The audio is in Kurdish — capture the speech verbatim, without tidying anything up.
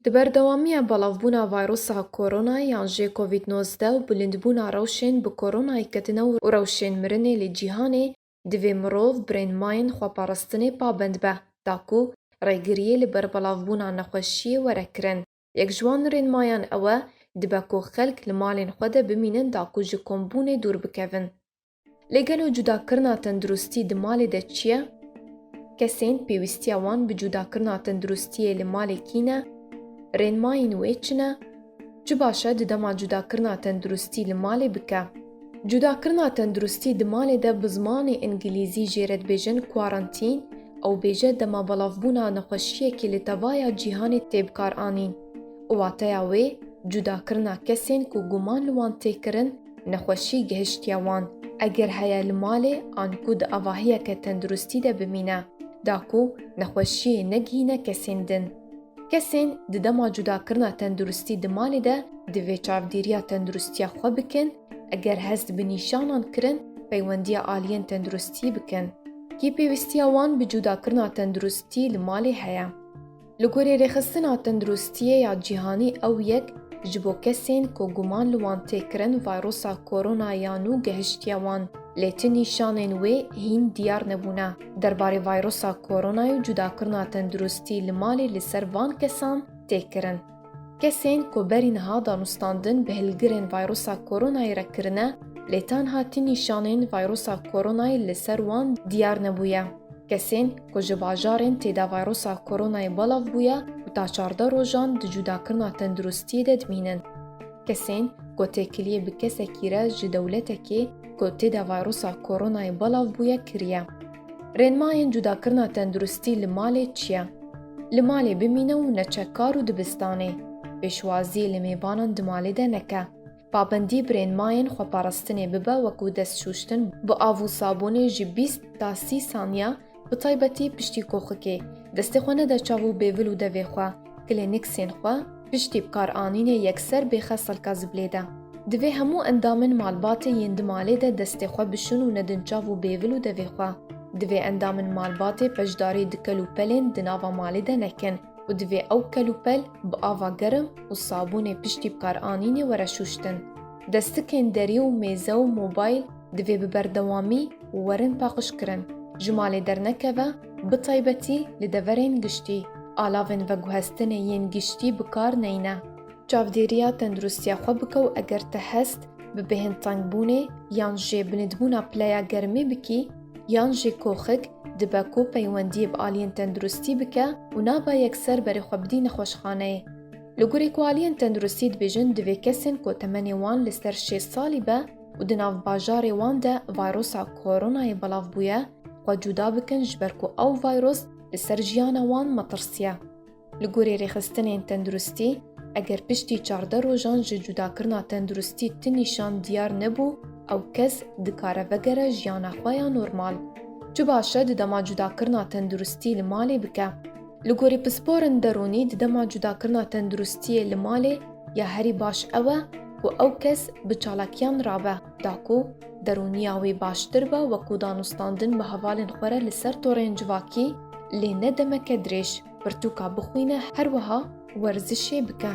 Di berdewamiya belavbûna vayrosa koronayê yan jê covid nozdeh û bilindbûna rewşên bi koronayê ketine û rewşên mirinê li cîhanê, divê mirov bi rênmayên xweparastinê pabend be, da ku rêgiriyê li ber belavbûna nexweşiyê were kirin. Yek ji wan rênmayan ew e, dibe ku xelk li malên xwe de bimînin da ku ji kombûnê dûr bikevin. Lê gelo cudakirina tenduristî di malê de çi ye? Kesên pêwîstiya wan bi cudakirina tenduristiyê li malê kî ne? Rênmayên wê çi ne? Çi baş e di dema cudakirina tenduristî li malê bike? Cudakirina tenduristî di malê de bi zimanê îngilîzî jê re dibêjin quarantine, ew bêje dema belavbûna nexweşiyekê li tevaya cîhanê tê bikaranîn. Û wateya wê, cudakirina kesên ku guman li wan tê kirin, nexweşî gihiştiye wan, eger heye li malê an ku di avahiyeke tenduristî de bimîne, da ku nexweşiyê negihîne kesên din. Kesên di dema cudakirina tenduristî di malê de divê çavdêriya tenduristiya xwe bikin, eger hest bi nîşanan kirin, peywendiya aliyên tenduristî bikin. Kî pêwîstiya wan bi cudakirina tenduristî li malê heye? Li gorî Rêxistina Tenduristiyê ya Cîhanî ew yek ji bo kesên ku guman li wan tê kirin vayrosa koronaya nû gihiştiye wan, lê ti nîşanên wê hîn diyar nebûne. Derbarê vayrosa koronayê û cudakirina tenduristî li malê li ser van kesan tê kirin. Kesên ku berî niha danûstandin bi hilgirên vayrosa koronayê re kirine, lê tanha ti nîşanên vayrosa koronayê li ser wan diyar nebûye. Kesên ku ji bajarên tê de vayrosa koronayê belav bûye û ta çardeh rojan di cudakirina tenduristiyê de dimînin. Kesên ku têkiliyê bi kesekî re ji dewletekê ku tê de vayrosa koronayê belav bûye kiriye. Rênmayên cudakirina tenduristî li malê çi ye? Li malê bimîne û neçe kar û dibistanê. Pêşwaziyê li mêvanan di malê de neke. Pabendî bi rênmayên xweparastinê bibe, wekû dest şûştin bi av û sabûnê ji bîst ta sî saniya, bi taybetî piştî koxikê. Destê xwe nede çav û bêvil û devê xwe, klêniksên xwe, piştî bikaranînê yekser bêxe selka ziblê de. Divê hemû endamên malbatê yên di malê de destê xwe bişûn û nedin çav û bêvil û devê xwe. Divê endamên malbatê beşdarî di kel û pelên di nava malê de nekin û divê ew kel û pel bi ava germ û sabûnê piştî bikaranînê were şûştin. Destikên derî û mêze û mobayl divê bi berdewamî werin paqijkirin. Ji malê dernekeve, bi taybetî li deverên giştî. Alavên veguhestinê yên giştî bi kar neyne. Çavdêriya tenduristiya xwe bike û eger te hest bi bêhntengbûnê yan jî bilindbûna pileya germê bikî, yan jî koxik, dibe ku peywendiyê bi aliyên tenduristî bike û nabe yekser berê xwe bidî nexweşxaneyê. Li gorî ku aliyên tenduristî dibêjin, divê kesên ku temenê wan li ser şêst salî be û di nav bajarê wan de vayrosa koronayê belav bûye, xwe cuda bikin, ji ber ku ew vayros li ser jiyana wan metirsiye. Li gorî rêxistinên tenduristî, eger piştî çardeh rojan ji cudakirina tenduristî ti nîşan diyar nebû, ew kes dikare vegere jiyana xwe ya normal. Çi baş e di dema cudakirina tenduristî li malê bike? Li gorî pisporên derûnî, di dema cudakirina tenduristiyê li malê ya herî baş ew e ku ew kes bi çalakiyan rabe, da ku derûniya wê baştir be, wekû danûstandin bi hevalên xwe re li ser torên civakî, lê ne demeke dirêj, pirtûka bixwîne, her wiha werzişê bike.